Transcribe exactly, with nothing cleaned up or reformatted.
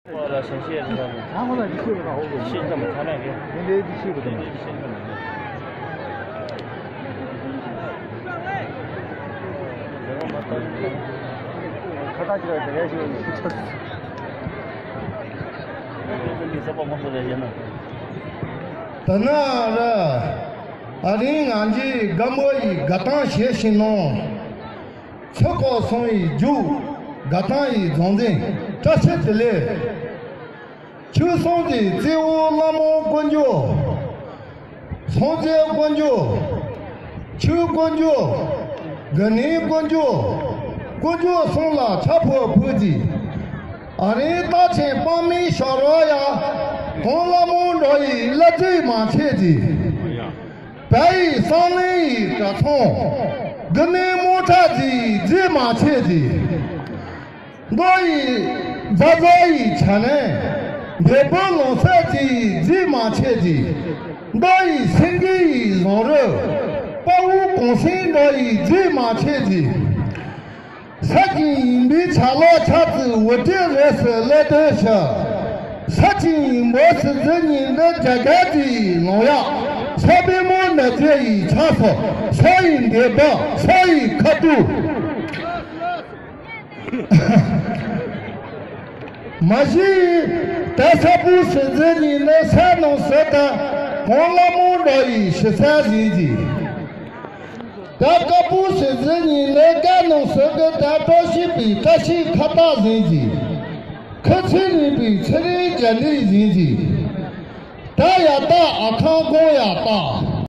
ལ་ཞལ་བཞེས་རེད་པ། ཚང་མ་ལ་འདི་ཤེས་པ་དང་ཧོ་གོ་ཤེས་ཙམ་ཚང་མས་གི་དེ་འདྲའི་འདི་ཤེས་པ་དང་། དེ་འདྲའི་ཤེས་ཙམ་མི་འདུག་ཁ་བཏགས་ཅིག་ལ་དེ་འདྲའི་ཤེས་པ་མི་འདུག་འདི་ས་པ་མང་པོ་རེད་ཡིན་ན། ད་ན་ར་ཨ་རིང་ང་འཇིག་སྒམ་པོ་ཡི་དགའ་ཐང་བཞེས་ཤིང་ནོ། ཚེ་སྐོར་སོང་ཡི་རྒྱུག་དགའ་ཐང་ཡི་རྫོང་འཛིན་བཀྲ་ཤིས་བདེ་ལེགས། ཆོས་སྲུང་གི་རྩེའུ་བླ་མ་དཀོན་མཆོག་སངས་རྒྱས་དཀོན་མཆོག་ཆོས་དཀོན་མཆོག་དགེ་འདུན་དཀོན་མཆོག་དཀོན་མཆོག་གསུམ་ལ་ཕྱག་ཕུལ་ཕུལ་གྱིས། ཨ་རིའི་རྟགས་ཆེན་དཔག་མེད་ཞབས་རོགས་ཡ། གོང་བླ་མ་འགྲོ་ཡི་བླ་བརྒྱུད་མ་ཆད་ཀྱིས། བལ་ཡི་གསང་གླིང་ཡི་གྲྭ་ཚང་། དགེ་འདུན་མོ་ཁྲ་ཟི་ཡི་རྗེས་མ་ཆད་ཀྱིས། མདོ་ཡི་རྫ་བཟའ་ཡི་བྱ་ནན། འདས་པོ་ལོ་སད་ཀྱི་རྗེས་མ་ཆད་ཀྱིས། མདོ་ཡི་སེང་གེ་ཡི་བཟང་རོས། དཔའ་བོ་གུང་སེང་འགྲོ་ཡི་རྗེས་མ་ཆད་ཀྱིས། ས་ཀྱི་ཡིན་པའི་ཆ་ལོ་ཆ་ཙི་འུ་ཏི་རེ་སི་ལེ་ཏོ་ཤ། ས་ཀྱི་ཡིན་པོ་སི་ཙི་ཉིན་འདི་རྒྱ་གར་གྱི་ལོང་ཡག་ས་པའི་མོ་ན་ཅེ་ཡི་ཆ་སོ་ས་ཡི་འདེབས་པ་ས་ཡི་ཁ་ཏུ། མ་གཞི་ད་ས་བུ་སི་ཙི་ཉིན་ནི་ས་ནང་སི་ད་གོང་བླ་མོ་འགྲོ་ཡི་ཤི་ས་ཟིན་གྱི། ད་ཀ་པུ་སི་ཙི་ཉིན་ནི་ཀ་ནང་སི་གི་ད་བཀྲ་ཤིས་པའི་བཀྲ་ཤིས་ཁ་བཏགས་ཟིན་གྱི། ཁི་ཚི་ཉིན་པའི་ཚི་རིང་རྒྱ་ནི་ཟིན་གྱི། ད་ཡ་ད་ཨ་ཁང་གོང་ཡ་ད།